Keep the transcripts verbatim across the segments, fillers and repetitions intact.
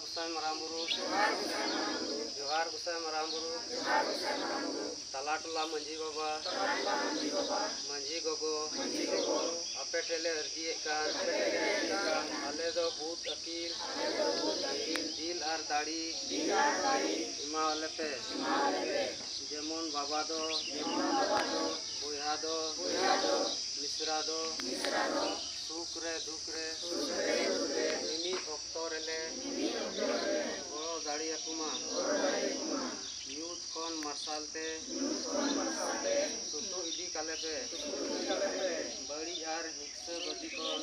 ᱜᱚᱸᱥᱟᱭ ᱢᱟᱨᱟᱝ ᱵᱩᱨᱩ, ᱡᱚᱦᱟᱨ ᱜᱚᱸᱥᱟᱭ ᱢᱟᱨᱟᱝ ᱵᱩᱨᱩ, ᱛᱟᱞᱟ ᱴᱚᱞᱟ ᱢᱟᱹᱡᱷᱤ ᱵᱟᱵᱟ, ᱢᱟᱹᱡᱷᱤ ᱜᱚᱜᱚ, ᱟᱯᱮ ᱴᱷᱮᱱ ᱞᱮ ᱟᱹᱨᱡᱤᱭᱮᱫ ᱠᱟᱱ, ᱟᱞᱮ ᱫᱚ ᱵᱩᱫ ᱟᱹᱠᱤᱞ, ᱫᱤᱞ ᱟᱨ ᱫᱟᱲᱮ ᱮᱢᱟᱣᱟᱞᱮ ᱯᱮ᱾ ᱡᱮᱢᱚᱱ ᱵᱟᱵᱟ ᱫᱚ, ᱵᱚᱭᱦᱟ ᱫᱚ, ᱢᱤᱥᱨᱟ ᱫᱚ, ᱥᱩᱠ ᱨᱮ ᱫᱩᱠ ᱨᱮ, ᱢᱤᱢᱤᱫ ᱚᱠᱛᱚ ᱨᱮᱞᱮ ᱜᱚᱲᱚ ᱫᱟᱲᱮᱭᱟᱠᱚ ᱢᱟ᱾ ᱧᱩᱛ ᱠᱷᱚᱱ ᱢᱟᱨᱥᱟᱞ ᱛᱮ ᱥᱩᱛᱩᱜ ᱤᱫᱤ ᱠᱟᱞᱮ ᱯᱮ᱾ ᱵᱟᱹᱲᱤᱡ ᱟᱨ ᱦᱤᱸᱥᱟᱹ ᱵᱟᱹᱫᱤ ᱠᱷᱚᱱ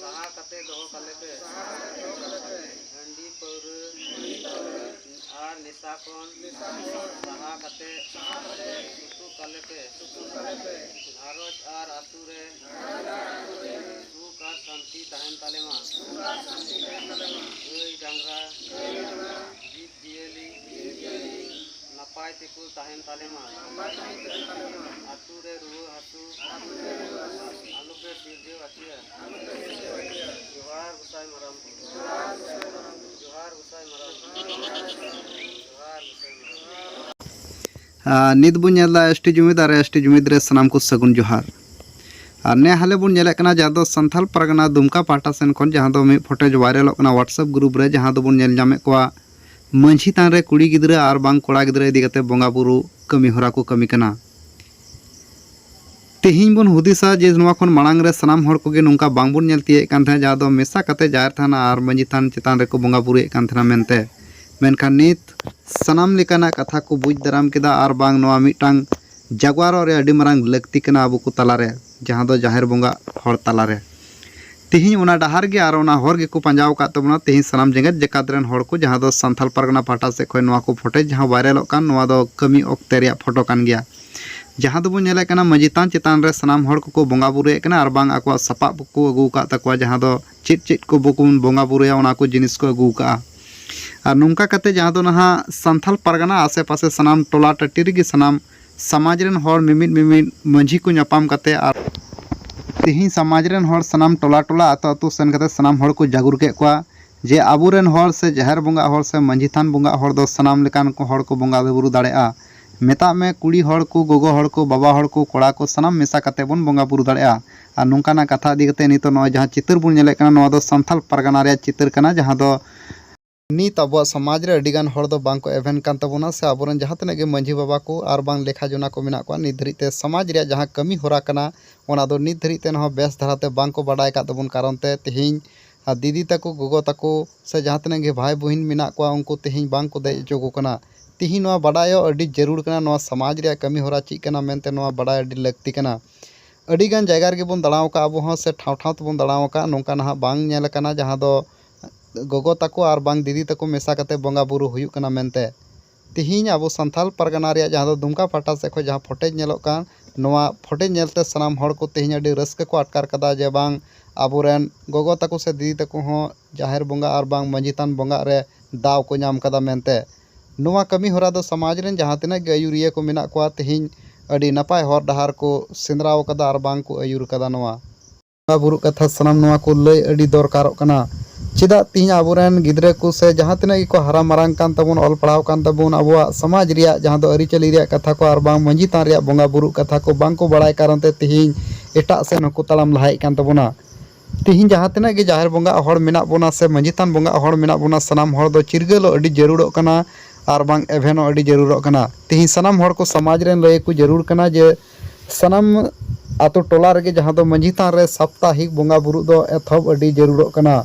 ᱥᱟᱦᱟ ᱠᱟᱛᱮ ᱫᱚᱦᱚ ᱠᱟᱞᱮ ᱯᱮ᱾ ᱦᱟᱺᱰᱤ ᱯᱟᱹᱣᱨᱟᱹ ᱟᱨ ᱱᱮᱥᱟ ᱠᱷᱚᱱ ᱥᱟᱦᱟ ᱠᱟᱛᱮ ᱥᱩᱛᱩᱜ ᱠᱟᱞᱮ ᱯᱮ᱾ ᱜᱷᱟᱨᱚᱸᱡᱽ ᱟᱨ ᱟᱹᱛᱩ ᱨᱮ ᱥᱩᱠ ᱟᱨ ᱥᱟᱱᱛᱤ ᱛᱟᱦᱮᱱ ᱛᱟᱞᱮ ᱢᱟ᱾ ᱜᱟᱹᱭ ᱰᱟᱝᱨᱟ, ᱡᱤᱵᱽ ᱡᱤᱭᱟᱹᱞᱤ ᱱᱟᱯᱟᱭ ᱛᱮᱠᱚ ᱛᱟᱦᱮᱱ ᱛᱟᱞᱮ ᱢᱟ᱾ ᱟᱹᱛᱩ ᱨᱮ ᱨᱩᱣᱟᱹ ᱦᱟᱹᱥᱩ ᱟᱞᱚ ᱯᱮ ᱥᱤᱨᱡᱟᱹᱣ ᱦᱚᱪᱚᱭᱟ᱾ ᱡᱚᱦᱟᱨ ᱜᱚᱸᱥᱟᱭ ᱢᱟᱨᱟᱝ ᱵᱩᱨᱩ᱾ ᱡᱚᱦᱟᱨ ᱜᱚᱸᱥᱟᱭ ᱢᱟᱨᱟᱝ ᱵᱩᱨᱩ᱾ ᱡᱚᱦᱟᱨ ᱜᱚᱸᱥᱟᱭ ᱢᱟᱨᱟᱝ ᱵᱩᱨᱩ᱾ ᱟᱨ ᱱᱤᱛ ᱵᱚᱱ ᱧᱮᱞ ᱮᱫᱟ ᱮᱥ ᱴᱤ ᱡᱩᱢᱤᱫ ᱟᱨ ᱮᱥ ᱴᱤ ᱡᱩᱢᱤᱫ ᱨᱮ ᱥᱟᱱᱟᱢ ᱠᱚ ᱥᱟᱹᱜᱩᱱ ᱡᱚᱦᱟᱨ᱾ ᱟᱨ ᱱᱮ ᱦᱟᱞᱮ ᱵᱚᱱ ᱧᱮᱞᱮᱫ ᱠᱟᱱᱟ ᱡᱟᱦᱟᱸ ᱫᱚ ᱥᱟᱱᱛᱷᱟᱞ ᱯᱟᱨᱜᱟᱱᱟ ᱫᱩᱢᱠᱟ ᱯᱟᱦᱴᱟ ᱥᱮᱱ ᱠᱷᱚᱱ ᱡᱟᱦᱟᱸ ᱫᱚ ᱢᱤᱫ ᱯᱷᱚᱴᱮᱡᱽ ᱵᱷᱟᱭᱨᱟᱞᱚᱜ ᱠᱟᱱᱟ WhatsApp ᱜᱨᱩᱯ ᱨᱮ, ᱡᱟᱦᱟᱸ ᱫᱚᱵᱚᱱ ᱧᱮᱞ ᱧᱟᱢᱮᱫ ᱠᱚᱣᱟ ᱢᱟᱹᱡᱷᱤ ᱛᱷᱟᱱ ᱨᱮ ᱠᱩᱲᱤ ᱜᱤᱫᱽᱨᱟᱹ ᱟᱨ ᱵᱟᱝ ᱠᱚᱲᱟ ᱜᱤᱫᱽᱨᱟᱹ ᱤᱫᱤ ᱠᱟᱛᱮ ᱵᱚᱸᱜᱟ ᱵᱩᱨᱩ ᱠᱟᱹᱢᱤ ᱦᱚᱨᱟ ᱠᱚ ᱠᱟᱹᱢᱤ ᱠᱟᱱᱟ᱾ ᱛᱮᱦᱮᱧ ᱵᱚᱱ ᱦᱩᱫᱤᱥᱟ ᱡᱮ ᱱᱚᱣᱟ ᱠᱷᱚᱱ ᱢᱟᱲᱟᱝ ᱨᱮ ᱥᱟᱱᱟᱢ ᱦᱚᱲ ᱠᱚᱜᱮ ᱱᱚᱝᱠᱟ ᱵᱟᱝᱵᱚᱱ ᱧᱮᱞ ᱛᱤᱭᱳᱜ ᱮᱫ ᱠᱟᱱ ᱛᱟᱦᱮᱸᱫ, ᱡᱟᱦᱟᱸ ᱫᱚ ᱢᱮᱥᱟ ᱠᱟᱛᱮ ᱡᱟᱦᱮᱨ ᱛᱷᱟᱱ ᱟᱨ ᱢᱟᱹᱡᱷᱤ ᱛᱷᱟᱱ ᱪᱮᱛᱟᱱ ᱨᱮᱠᱚ ᱵᱚᱸᱜᱟ ᱵᱩᱨᱩᱭᱮᱫ ᱠᱟᱱ ᱛᱟᱦᱮᱱᱟ ᱢᱮᱱᱛᱮ᱾ ᱢᱮᱱᱠᱷᱟᱱ ᱱᱤᱛ ᱥᱟᱱᱟᱢ ᱞᱮᱠᱟᱱᱟᱜ ᱠᱟᱛᱷᱟ ᱠᱚ ᱵᱩᱡᱽ ᱫᱟᱨᱟᱢ ᱠᱮᱫᱟ ᱟᱨ ᱵᱟᱝ ᱱᱚᱣᱟ ᱢᱤᱫᱴᱟᱝ ᱡᱟᱜᱽᱣᱟᱨᱚᱜ ᱨᱮ ᱟᱹᱰᱤ ᱢᱟᱨᱟᱝ ᱞᱟᱹᱠᱛᱤ ᱠᱟᱱᱟ ᱟᱵᱚ ᱠᱚ ᱛᱟᱞᱟᱨᱮ, ᱡᱟᱦᱟᱸ ᱫᱚ ᱡᱟᱦᱮᱨ ᱵᱚᱸᱜᱟ ᱦᱚᱲ ᱛᱟᱞᱟᱨᱮ᱾ ᱛᱮᱦᱮᱧ ᱚᱱᱟ ᱰᱟᱦᱟᱨ ᱜᱮ ᱟᱨ ᱚᱱᱟ ᱦᱚᱨ ᱜᱮᱠᱚ ᱯᱟᱸᱡᱟ ᱟᱠᱟᱫ ᱛᱟᱵᱚᱱᱟ᱾ ᱛᱮᱦᱮᱧ ᱥᱟᱱᱟᱢ ᱡᱮᱜᱮᱛ ᱡᱟᱠᱟᱛ ᱨᱮᱱ ᱦᱚᱲ ᱠᱚ, ᱡᱟᱦᱟᱸ ᱫᱚ ᱥᱟᱱᱛᱷᱟᱞ ᱯᱟᱨᱜᱟᱱᱟ ᱯᱟᱦᱴᱟ ᱥᱮᱫ ᱠᱷᱚᱱ ᱱᱚᱣᱟ ᱠᱚ ᱯᱷᱚᱴᱮᱡᱽ ᱡᱟᱦᱟᱸ ᱵᱷᱟᱭᱨᱟᱞᱚᱜ ᱠᱟᱱ, ᱱᱚᱣᱟ ᱫᱚ ᱠᱟᱹᱢᱤ ᱚᱠᱛᱮ ᱨᱮᱭᱟᱜ ᱯᱷᱚᱴᱳ ᱠᱟᱱ ᱜᱮᱭᱟ᱾ ᱡᱟᱦᱟᱸ ᱫᱚᱵᱚᱱ ᱧᱮᱞᱮᱫ ᱠᱟᱱᱟ ᱢᱟᱹᱡᱷᱤ ᱛᱷᱟᱱ ᱪᱮᱛᱟᱱ ᱨᱮ ᱥᱟᱱᱟᱢ ᱦᱚᱲ ᱠᱚᱠᱚ ᱵᱚᱸᱜᱟ ᱵᱩᱨᱩᱭᱮᱫ ᱠᱟᱱᱟ ᱟᱨ ᱵᱟᱝ ᱟᱠᱚᱣᱟᱜ ᱥᱟᱯᱟᱵ ᱠᱚᱠᱚ ᱟᱹᱜᱩ ᱟᱠᱟᱫ ᱛᱟᱠᱚᱣᱟ, ᱡᱟᱦᱟᱸ ᱫᱚ ᱪᱮᱫ ᱪᱮᱫ ᱠᱚ ᱵᱚᱱ ᱵᱚᱸᱜᱟ ᱵᱩᱨᱩᱭᱟ ᱚᱱᱟ ᱠᱚ ᱡᱤᱱᱤᱥ ᱠᱚ ᱟᱹᱜᱩ ᱟᱠᱟᱫᱼᱟ᱾ ᱟᱨ ᱱᱚᱝᱠᱟ ᱠᱟᱛᱮ ᱡᱟᱦᱟᱸ ᱫᱚ ᱱᱟᱦᱟᱜ ᱥᱟᱱᱛᱷᱟᱞ ᱯᱟᱨᱜᱟᱱᱟ ᱟᱥᱮ ᱯᱟᱥᱮ ᱥᱟᱱᱟᱢ ᱴᱚᱞᱟ ᱴᱟᱹᱴᱤ ᱨᱮᱜᱮ ᱥᱟᱱᱟᱢ ᱥᱚᱢᱟᱡᱽ ᱨᱮᱱ ᱦᱚᱲ ᱢᱤᱢᱤᱫ ᱢᱤᱢᱤᱫ ᱢᱟᱹᱡᱷᱤ ᱠᱚ ᱧᱟᱯᱟᱢ ᱠᱟᱛᱮ ᱟᱨ ᱛᱮᱦᱮᱧ ᱥᱚᱢᱟᱡᱽ ᱨᱮᱱ ᱦᱚᱲ ᱥᱟᱱᱟᱢ ᱴᱚᱞᱟ ᱴᱚᱞᱟ ᱟᱛᱳ ᱟᱛᱳ ᱥᱮᱱ ᱠᱟᱛᱮ ᱥᱟᱱᱟᱢ ᱦᱚᱲ ᱠᱚ ᱡᱟᱜᱩᱨ ᱠᱮᱫ ᱠᱚᱣᱟ᱾ ᱡᱮ ᱟᱵᱚᱨᱮᱱ ᱦᱚᱲ ᱥᱮ ᱡᱟᱦᱮᱨ ᱵᱚᱸᱜᱟ ᱦᱚᱲ ᱥᱮ ᱢᱟᱹᱡᱷᱤ ᱛᱷᱟᱱ ᱵᱚᱸᱜᱟ ᱦᱚᱲ ᱫᱚ ᱥᱟᱱᱟᱢ ᱞᱮᱠᱟᱱ ᱠᱚ ᱦᱚᱲ ᱠᱚ ᱵᱚᱸᱜᱟ ᱵᱩᱨᱩ ᱫᱟᱲᱮᱭᱟᱜᱼᱟ᱾ ᱢᱮᱛᱟᱜ ᱢᱮ, ᱠᱩᱲᱤ ᱦᱚᱲ ᱠᱚ, ᱜᱚᱜᱚ ᱦᱚᱲ ᱠᱚ, ᱵᱟᱵᱟ ᱦᱚᱲ ᱠᱚ, ᱠᱚᱲᱟ ᱠᱚ, ᱥᱟᱱᱟᱢ ᱢᱮᱥᱟ ᱠᱟᱛᱮ ᱵᱚᱱ ᱵᱚᱸᱜᱟ ᱵᱩᱨᱩ ᱫᱟᱲᱮᱭᱟᱜᱼᱟ᱾ ᱟᱨ ᱱᱚᱝᱠᱟᱱᱟᱜ ᱠᱟᱛᱷᱟ ᱤᱫᱤ ᱠᱟᱛᱮ ᱱᱤᱛᱚᱜ ᱱᱚᱜᱼᱚᱭ ᱡᱟᱦᱟᱸ ᱪᱤᱛᱟᱹᱨ ᱵᱚᱱ ᱧᱮᱞᱮᱫ ᱠᱟᱱᱟ, ᱱᱚᱣᱟ ᱫᱚ ᱥᱟᱱᱛᱟᱞ ᱯᱟᱨᱜᱟᱱᱟ ᱨᱮᱭᱟᱜ ᱪᱤᱛᱟᱹᱨ ᱠᱟᱱᱟ, ᱡᱟᱦᱟᱸ ᱫᱚ ᱱᱤᱛ ᱟᱵᱚᱣᱟᱜ ᱥᱚᱢᱟᱡᱽ ᱨᱮ ᱟᱹᱰᱤ ᱜᱟᱱ ᱦᱚᱲ ᱫᱚ ᱵᱟᱝ ᱠᱚ ᱮᱵᱷᱮᱱ ᱠᱟᱱ ᱛᱟᱵᱚᱱᱟ, ᱥᱮ ᱟᱵᱚᱨᱮᱱ ᱡᱟᱦᱟᱸ ᱛᱤᱱᱟᱹᱜ ᱜᱮ ᱢᱟᱹᱡᱷᱤ ᱵᱟᱵᱟ ᱠᱚ ᱟᱨ ᱵᱟᱝ ᱞᱮᱠᱷᱟ ᱡᱚᱱᱟ ᱠᱚ ᱢᱮᱱᱟᱜ ᱠᱚᱣᱟ, ᱱᱤᱛ ᱫᱷᱟᱹᱨᱤᱡ ᱛᱮ ᱥᱚᱢᱟᱡᱽ ᱨᱮᱭᱟᱜ ᱡᱟᱦᱟᱸ ᱠᱟᱹᱢᱤ ᱦᱚᱨᱟ ᱠᱟᱱᱟ, ᱚᱱᱟ ᱫᱚ ᱱᱤᱛ ᱫᱷᱟᱹᱨᱤᱡ ᱛᱮ ᱦᱚᱸ ᱵᱮᱥ ᱫᱷᱟᱨᱟ ᱛᱮ ᱵᱟᱝ ᱠᱚ ᱵᱟᱰᱟᱭ ᱟᱠᱟᱫ ᱛᱟᱵᱚᱱ ᱠᱟᱨᱚᱱ ᱛᱮ, ᱛᱮᱦᱮᱧ ᱟᱨ ᱫᱤᱫᱤ ᱛᱟᱠᱚ, ᱜᱚᱜᱚ ᱛᱟᱠᱚ, ᱥᱮ ᱡᱟᱦᱟᱸ ᱛᱤᱱᱟᱹᱜ ᱜᱮ ᱵᱷᱟᱭ ᱵᱩᱦᱤᱱ ᱢᱮᱱᱟᱜ ᱠᱚᱣᱟ, ᱩᱱᱠᱩ ᱛᱮᱦᱮᱧ ᱵᱟᱝ ᱠᱚ ᱫᱮᱡ ᱦᱚᱪᱚ ᱠᱚ ᱠᱟᱱᱟ᱾ ᱛᱮᱦᱮᱧ ᱱᱚᱣᱟ ᱵᱟᱰᱟᱭᱚᱜ ᱟᱹᱰᱤ ᱡᱟᱹᱨᱩᱲ ᱠᱟᱱᱟ, ᱱᱚᱣᱟ ᱥᱚᱢᱟᱡᱽ ᱨᱮᱭᱟᱜ ᱠᱟᱹᱢᱤ ᱦᱚᱨᱟ ᱪᱮᱫ ᱠᱟᱱᱟ ᱢᱮᱱᱛᱮ ᱱᱚᱣᱟ ᱵᱟᱰᱟᱭ ᱟᱹᱰᱤ ᱞᱟᱹᱠᱛᱤ ᱠᱟᱱᱟ᱾ ᱟᱹᱰᱤ ᱜᱟᱱ ᱡᱟᱭᱜᱟ ᱨᱮᱜᱮ ᱵᱚᱱ ᱫᱟᱬᱟ ᱟᱠᱟᱫ, ᱟᱵᱚ ᱦᱚᱸ ᱥᱮ ᱴᱷᱟᱶ ᱴᱷᱟᱶ ᱛᱮᱵᱚᱱ ᱫᱟᱬᱟ ᱟᱠᱟᱫ, ᱱᱚᱝᱠᱟ ᱱᱟᱦᱟᱜ ᱵᱟᱝ ᱧᱮᱞ ᱟᱠᱟᱱᱟ ᱡᱟᱦᱟᱸ ᱫᱚ ᱜᱚᱜᱚ ᱛᱟᱠᱚ ᱟᱨ ᱵᱟᱝ ᱫᱤᱫᱤ ᱛᱟᱠᱚ ᱢᱮᱥᱟ ᱠᱟᱛᱮ ᱵᱚᱸᱜᱟ ᱵᱩᱨᱩ ᱦᱩᱭᱩᱜ ᱠᱟᱱᱟ ᱢᱮᱱᱛᱮ᱾ ᱛᱮᱦᱮᱧ ᱟᱵᱚ ᱥᱟᱱᱛᱟᱞ ᱯᱟᱨᱜᱟᱱᱟ ᱨᱮᱭᱟᱜ ᱡᱟᱦᱟᱸ ᱫᱚ ᱫᱩᱢᱠᱟ ᱯᱟᱦᱴᱟ ᱥᱮᱫ ᱠᱷᱚᱱ ᱡᱟᱦᱟᱸ ᱯᱷᱚᱴᱮᱡᱽ ᱧᱮᱞᱚᱜ ᱠᱟᱱ, ᱱᱚᱣᱟ ᱯᱷᱚᱴᱮᱡᱽ ᱧᱮᱞᱛᱮ ᱥᱟᱱᱟᱢ ᱦᱚᱲ ᱠᱚ ᱛᱮᱦᱮᱧ ᱟᱹᱰᱤ ᱨᱟᱹᱥᱠᱟᱹ ᱠᱚ ᱟᱴᱠᱟᱨ ᱠᱟᱫᱟ ᱡᱮ ᱵᱟᱝ, ᱟᱵᱚᱨᱮᱱ ᱜᱚᱜᱚ ᱛᱟᱠᱚ ᱥᱮ ᱫᱤᱫᱤ ᱛᱟᱠᱚ ᱦᱚᱸ ᱡᱟᱦᱮᱨ ᱵᱚᱸᱜᱟ ᱟᱨ ᱵᱟᱝ ᱢᱟᱹᱡᱷᱤ ᱛᱷᱟᱱ ᱵᱚᱸᱜᱟᱜ ᱨᱮ ᱫᱟᱣ ᱠᱚ ᱧᱟᱢ ᱠᱟᱫᱟ ᱢᱮᱱᱛᱮ᱾ ᱱᱚᱣᱟ ᱠᱟᱹᱢᱤ ᱦᱚᱨᱟ ᱫᱚ ᱥᱚᱢᱟᱡᱽ ᱨᱮᱱ ᱡᱟᱦᱟᱸ ᱛᱤᱱᱟᱹᱜ ᱜᱮ ᱟᱹᱭᱩᱨᱤᱭᱟᱹ ᱠᱚ ᱢᱮᱱᱟᱜ ᱠᱚᱣᱟ, ᱛᱮᱦᱮᱧ ᱟᱹᱰᱤ ᱱᱟᱯᱟᱭ ᱦᱚᱨ ᱰᱟᱦᱟᱨ ᱠᱚ ᱥᱮᱸᱫᱽᱨᱟᱣ ᱠᱟᱫᱟ ᱟᱨ ᱵᱟᱝ ᱠᱚ ᱟᱹᱭᱩᱨ ᱠᱟᱫᱟ᱾ ᱱᱚᱣᱟ ᱵᱚᱸᱜᱟ ᱵᱩᱨᱩ ᱠᱟᱛᱷᱟ ᱥᱟᱱᱟᱢ ᱱᱚᱣᱟ ᱠᱚ ᱞᱟᱹᱭ ᱟᱹᱰᱤ ᱫᱚᱨᱠᱟᱨᱚᱜ ᱠᱟᱱᱟ᱾ ᱪᱮᱫᱟᱜ ᱛᱮᱦᱮᱧ ᱟᱵᱚᱨᱮᱱ ᱜᱤᱫᱽᱨᱟᱹ ᱠᱚ ᱥᱮ ᱡᱟᱦᱟᱸ ᱛᱤᱱᱟᱹᱜ ᱜᱮᱠᱚ ᱦᱟᱨᱟ ᱢᱟᱨᱟᱝ ᱠᱟᱱ ᱛᱟᱵᱚᱱ, ᱚᱞ ᱯᱟᱲᱦᱟᱣ ᱠᱟᱱ ᱛᱟᱵᱚᱱ, ᱟᱵᱚᱣᱟᱜ ᱥᱚᱢᱟᱡᱽ ᱨᱮᱭᱟᱜ ᱡᱟᱦᱟᱸ ᱫᱚ ᱟᱹᱨᱤᱪᱟᱹᱞᱤ ᱨᱮᱭᱟᱜ ᱠᱟᱛᱷᱟ ᱠᱚ ᱟᱨ ᱵᱟᱝ ᱢᱟᱹᱡᱷᱤ ᱛᱷᱟᱱ ᱨᱮᱭᱟᱜ ᱵᱚᱸᱜᱟ ᱵᱩᱨᱩ ᱠᱟᱛᱷᱟ ᱠᱚ ᱵᱟᱝ ᱠᱚ ᱵᱟᱲᱟᱭ ᱠᱟᱨᱚᱱ ᱛᱮ ᱛᱮᱦᱮᱧ ᱮᱴᱟᱜ ᱥᱮᱫ ᱦᱚᱸᱠᱚ ᱛᱟᱲᱟᱢ ᱞᱟᱦᱟᱭᱮᱫ ᱠᱟᱱ ᱛᱟᱵᱚᱱᱟ᱾ ᱛᱮᱦᱮᱧ ᱡᱟᱦᱟᱸ ᱛᱤᱱᱟᱹᱜ ᱜᱮ ᱡᱟᱦᱮᱨ ᱵᱚᱸᱜᱟ ᱦᱚᱲ ᱢᱮᱱᱟᱜ ᱵᱚᱱᱟ ᱥᱮ ᱢᱟᱹᱡᱷᱤ ᱛᱷᱟᱱ ᱵᱚᱸᱜᱟ ᱦᱚᱲ ᱢᱮᱱᱟᱜ ᱵᱚᱱᱟ, ᱥᱟᱱᱟᱢ ᱦᱚᱲ ᱫᱚ ᱪᱤᱨᱜᱟᱹᱞᱚᱜ ᱟᱹᱰᱤ ᱡᱟᱹᱨᱩᱲᱚᱜ ᱠᱟᱱᱟ ᱟᱨ ᱵᱟᱝ ᱮᱵᱷᱮᱱᱚᱜ ᱟᱹᱰᱤ ᱡᱟᱹᱨᱩᱲᱚᱜ ᱠᱟᱱᱟ᱾ ᱛᱮᱦᱮᱧ ᱥᱟᱱᱟᱢ ᱦᱚᱲ ᱠᱚ ᱥᱚᱢᱟᱡᱽ ᱨᱮᱱ ᱞᱟᱹᱭ ᱟᱠᱚ ᱡᱟᱹᱨᱩᱲ ᱠᱟᱱᱟ ᱡᱮ ᱥᱟᱱᱟᱢ ᱟᱛᱳ ᱴᱚᱞᱟ ᱨᱮᱜᱮ ᱡᱟᱦᱟᱸ ᱫᱚ ᱢᱟᱹᱡᱷᱤ ᱛᱷᱟᱱ ᱨᱮ ᱥᱟᱯᱛᱟᱦᱤᱠ ᱵᱚᱸᱜᱟ ᱵᱩᱨᱩ ᱫᱚ ᱮᱛᱚᱦᱚᱵ ᱟᱹᱰᱤ ᱡᱟᱹᱨᱩᱲᱚᱜ ᱠᱟᱱᱟ᱾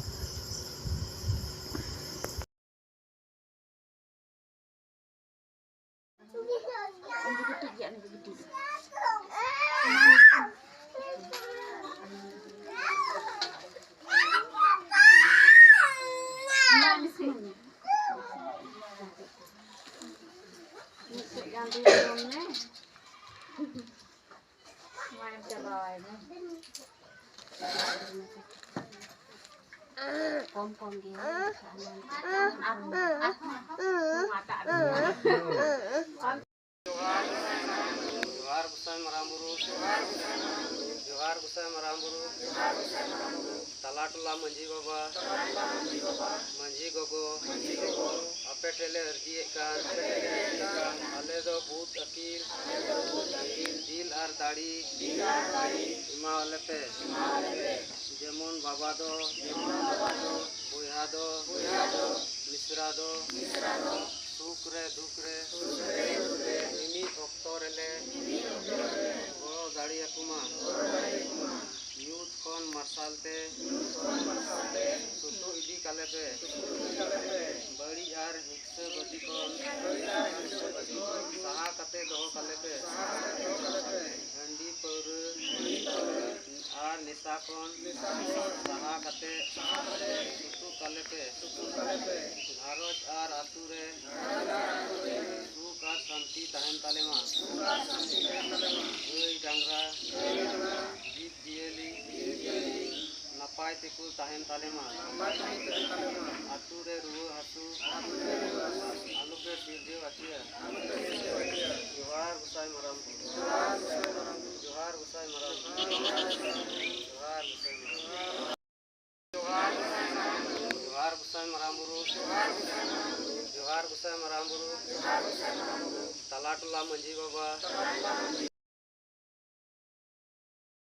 ᱠᱚᱢ ᱠᱚᱢ ᱜᱮ᱾ ᱡᱚᱦᱟᱨ ᱜᱚᱸᱥᱟᱭ ᱢᱟᱨᱟᱝ ᱵᱩᱨᱩ᱾ ᱡᱚᱦᱟᱨ ᱜᱚᱸᱥᱟᱭ ᱢᱟᱨᱟᱝ ᱵᱩᱨᱩ᱾ ᱛᱟᱞᱟ ᱴᱚᱞᱟ ᱢᱟᱹᱡᱷᱤ ᱵᱟᱵᱟ, ᱢᱟᱹᱡᱷᱤ ᱜᱚᱜᱚ, ᱟᱯᱮ ᱴᱷᱮᱱ ᱞᱮ ᱟᱹᱨᱡᱤᱭᱮᱫ ᱠᱟᱱ, ᱟᱞᱮ ᱫᱚ ᱵᱩᱫ ᱟᱹᱠᱤᱞ ᱫᱤᱞ ᱟᱨ ᱫᱟᱲᱮ ᱮᱢᱟᱣᱟᱞᱮ ᱯᱮ᱾ ᱡᱮᱢᱚᱱ ᱵᱟᱵᱟ ᱫᱚ, ᱵᱚᱭᱦᱟ ᱫᱚ, ᱢᱤᱥᱨᱟ ᱫᱚ, ᱥᱩᱠ ᱨᱮ ᱫᱩᱠ ᱨᱮ, ᱢᱤᱢᱤᱫ ᱚᱠᱛᱚ ᱨᱮᱞᱮ ᱜᱚᱲᱚ ᱫᱟᱲᱮᱭᱟᱠᱚ ᱢᱟ᱾ ᱧᱩᱛ ᱠᱷᱚᱱ ᱢᱟᱨᱥᱟᱞ ᱛᱮ ᱥᱩᱛᱩᱜ ᱤᱫᱤ ᱠᱟᱞᱮ ᱯᱮ᱾ ᱵᱟᱹᱲᱤᱡ ᱟᱨ ᱦᱤᱝᱥᱟᱹ ᱵᱟᱹᱫᱤ ᱠᱷᱚᱱ ᱥᱟᱦᱟ ᱠᱟᱛᱮ ᱫᱚᱦᱚ ᱠᱟᱞᱮ ᱯᱮ᱾ ᱦᱟᱺᱰᱤ ᱯᱟᱹᱣᱨᱟᱹ ᱟᱨ ᱱᱮᱥᱟ ᱠᱷᱚᱱ ᱥᱟᱦᱟ ᱠᱟᱛᱮ ᱥᱩᱛᱩᱜ ᱠᱟᱞᱮ ᱯᱮ᱾ ᱜᱷᱟᱨᱚᱸᱡᱽ ᱟᱨ ᱟᱹᱛᱩ ᱨᱮ ᱥᱩᱠ ᱟᱨ ᱥᱟᱱᱛᱤ ᱛᱟᱦᱮᱱ ᱛᱟᱞᱮ ᱢᱟ᱾ ᱜᱟᱹᱭ ᱰᱟᱝᱨᱟ, ᱡᱤᱵᱽ ᱡᱤᱭᱟᱹᱞᱤ ᱱᱟᱯᱟᱭ ᱛᱮᱠᱚ ᱛᱟᱦᱮᱱ ᱛᱟᱞᱮ ᱢᱟ᱾ ᱟᱹᱛᱩ ᱨᱮ ᱨᱩᱣᱟᱹ ᱦᱟᱹᱥᱩ ᱟᱞᱚᱯᱮ ᱥᱤᱨᱡᱟᱹᱣ ᱦᱚᱪᱚᱭᱟ᱾ ᱡᱚᱦᱟᱨ ᱜᱚᱸᱥᱟᱭ ᱢᱟᱨᱟᱝ ᱵᱩᱨᱩ᱾ ᱡᱚᱦᱟᱨ ᱜᱚᱸᱥᱟᱭ ᱢᱟᱨᱟᱝ ᱵᱩᱨᱩ᱾ ᱡᱚᱦᱟᱨ ᱜᱚᱸᱥᱟᱭ ᱢᱟᱨᱟᱝ ᱵᱩᱨᱩ᱾ ᱡᱚᱦᱟᱨ ᱜᱚᱸᱥᱟᱭ ᱢᱟᱨᱟᱝ ᱵᱩᱨᱩ᱾ ᱡᱚᱦᱟᱨ ᱜᱚᱸᱥᱟᱭ ᱢᱟᱨᱟᱝ ᱵᱩᱨᱩ᱾ ᱛᱟᱞᱟ ᱴᱚᱞᱟ ᱢᱟᱹᱡᱷᱤ ᱵᱟᱵᱟ᱾